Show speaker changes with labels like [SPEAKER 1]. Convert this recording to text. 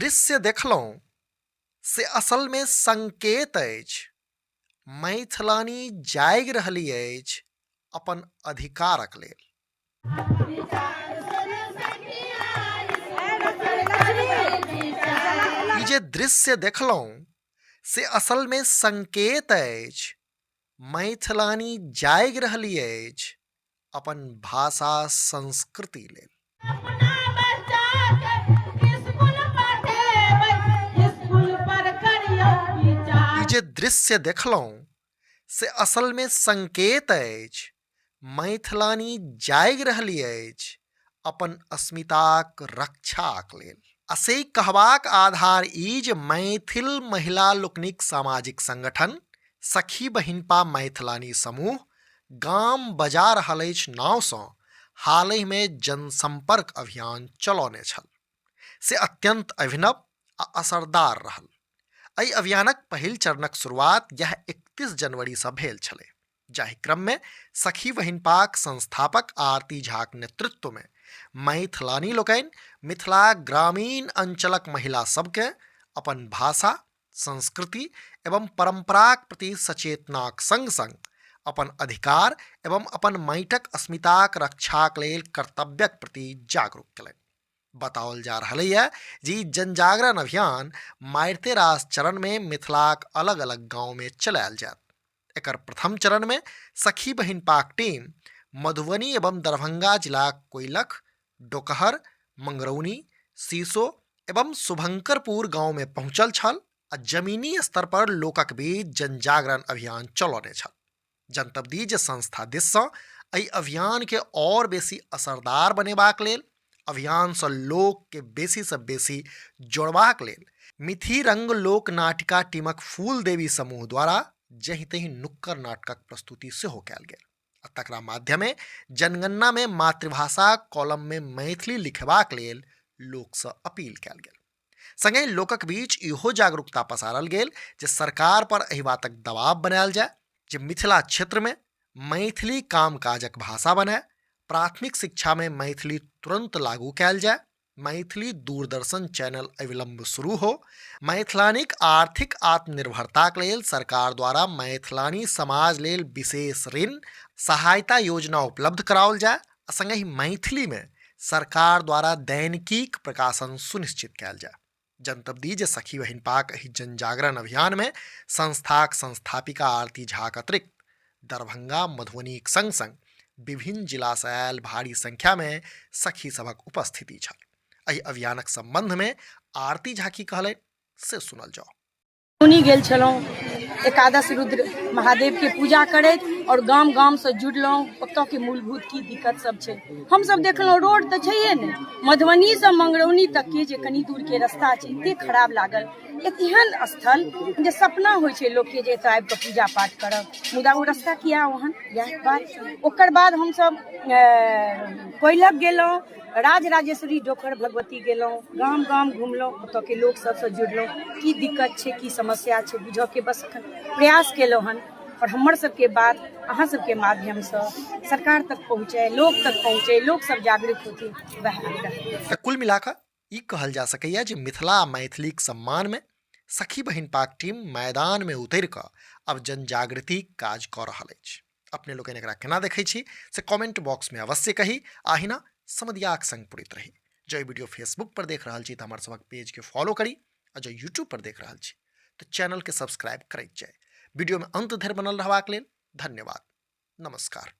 [SPEAKER 1] दृश्य देखलहुँ से असलमे संकेत अछि, मैथिलानी जागि रहली अछि अपन अधिकारक लेल। ई जे दृश्य देखलहुँ से असलमे संकेत अछि, मैथिलानी जागि रहली अछि अपन भाषा संस्कृति लेल। ई जे दृश्य देखलहुँ से असलमे संकेत अछि, मैथिलानी जागि रहली अछि अपन अस्मिताक रक्षाक लेल। आ से कहबाक आधार ई जे मैथिल महिला लोकनिक सामाजिक संगठन सखी बहिनपा मैथिलानी समूह गाम बजा रहल अछि नावसँ हालहिमे जनसंपर्क अभियान चलौने छल, से अत्यंत अभिनव आ असरदार रहल। एहि अभियानक पहिल चरणक शुरुआत यह 31 जनवरीसँ भेल छलै, जाहि क्रममे सखी बहिनपाक संस्थापक आरती झाक नेतृत्वमे मैथिलानी लोकनि मिथिला ग्रामीण अंचलक महिला सबके अपन भाषा, संस्कृति एवं परंपराक प्रति सचेतनाक संग संग अपन अधिकार एवं अपन माटिक अस्मिताक रक्षाक लेल कर्तव्यक प्रति जागरूक केलनि। बताओल जा रहल यऽ जे ई जनजागरण अभियान मारिते रास चरण में मिथिलाक अलग अलग गांव में चलायल जायत। एकर प्रथम चरण में सखी बहिनपाक टीम मधुबनी एवं दरभंगा जिलाक कोइलख, डोकहर, मंगरौनी, सीसो एवं शुभंकरपुर गांव में पहुंचल छल आ जमीनी स्तर पर लोकक बीच जनजागरण अभियान चलौने छल। जनतब दी जे संस्था दिससँ एहि अभियान के और बेसी असरदार बनेबाक लेल, अभियानसँ लोक के बेसीसँ बेसी जोड़बाक लेल मिथि रंग लोक नाटिका टीमक फूल देवी समूह द्वारा जहि तहि नुक्कड़ नाटकक प्रस्तुति सेहो कयल गेल आ तकरा माध्यमे जनगणना में मातृभाषा कॉलम में मैथिली लिखेबाक लेल लोकसँ अपील कयल गेल। संगहि लोकक बीच इहो जागरूकता पसारल गेल जे सरकार पर एहि बातक दबाव बनायल जाय जे मिथिला क्षेत्र में मैथिली कामकाजक भाषा बनाय, प्राथमिक शिक्षा में मैथिली तुरंत लागू कयल जाय, मैथिली दूरदर्शन चैनल अविलंब शुरू हो, मैथिलानीक आर्थिक आत्मनिर्भरताक लेल सरकार द्वारा मैथिलानी समाज लेल विशेष ऋण सहायता योजना उपलब्ध कराओल जाय आ संगहि मैथिली में सरकार द्वारा दैनिकीक प्रकाशन सुनिश्चित कयल जाय। जनतब दी जे सखी बहिनपाक एहि जनजागरण अभियान में संस्थाक संस्थापिका आरती झाक अतिरिक्त दरभंगा, मधुबनीक संग संग विभिन्न जिला से आयल भारी संख्या में सखी सभक उपस्थिति छल। एहि अभियानक संबंध में आरती झा की कहलनि से सुनल जाओ।
[SPEAKER 2] मधुबनी गेल छलहुँ एकादश रुद्र महादेवके पूजा करैत आओर गाम गामसँ जुड़लहुँ। ओतऽके मूलभूत की दिक्कत सब छै हमसब देखलहुँ। रोड तऽ छैहे नहि, मधुबनीसँ मंगरौनी तकके जे कनी दूरके रास्ता छै एते खराब लागल। एक एहन स्थल जे सपना होइ छै लोकके जे एतऽ आबिकऽ पूजा पाठ करब, मुदा ओ रास्ता किया ओहन, इएह बात। ओकर बाद हमसब कोइलख गेलहुँ, राज राजेश्वरी डोखर भगवती गेलहुँ, गाम गाम घुमलहुँ, ओतऽके लोक सबसँ जुड़लहुँ, की दिक्कत छै, की समस्या छै बुझऽके बस एखन प्रयास केलहुँ हन। आओर हमर सबके बात अहाँ सबके माध्यमसँ सरकार तक पहुँचै, लोक तक पहुँचै, लोक सब जागरूक होथिन, वएह आग्रह।
[SPEAKER 1] तऽ कुल मिलाकऽ ई कहल जा सकैए जे मिथिला आ मैथिलीक सम्मानमे सखी बहिनपाक टीम मैदानमे उतरि कऽ आब जनजागृतिक काज कऽ रहल अछि। अपने लोकनि एकरा केना देखै छी से कमेंट बॉक्स में अवश्य कही आ अहिना समदियाक संग पुरैत रही। जँ ई वीडियो फेसबुक पर देख रहल छी तऽ हमर सभक पेज के फॉलो करी आ जँ यूट्यूब पर देख रहल छी तऽ चैनल के सब्सक्राइब करैत जाय। वीडियो में अंत धरि बनल रहबाक लेल धन्यवाद। नमस्कार।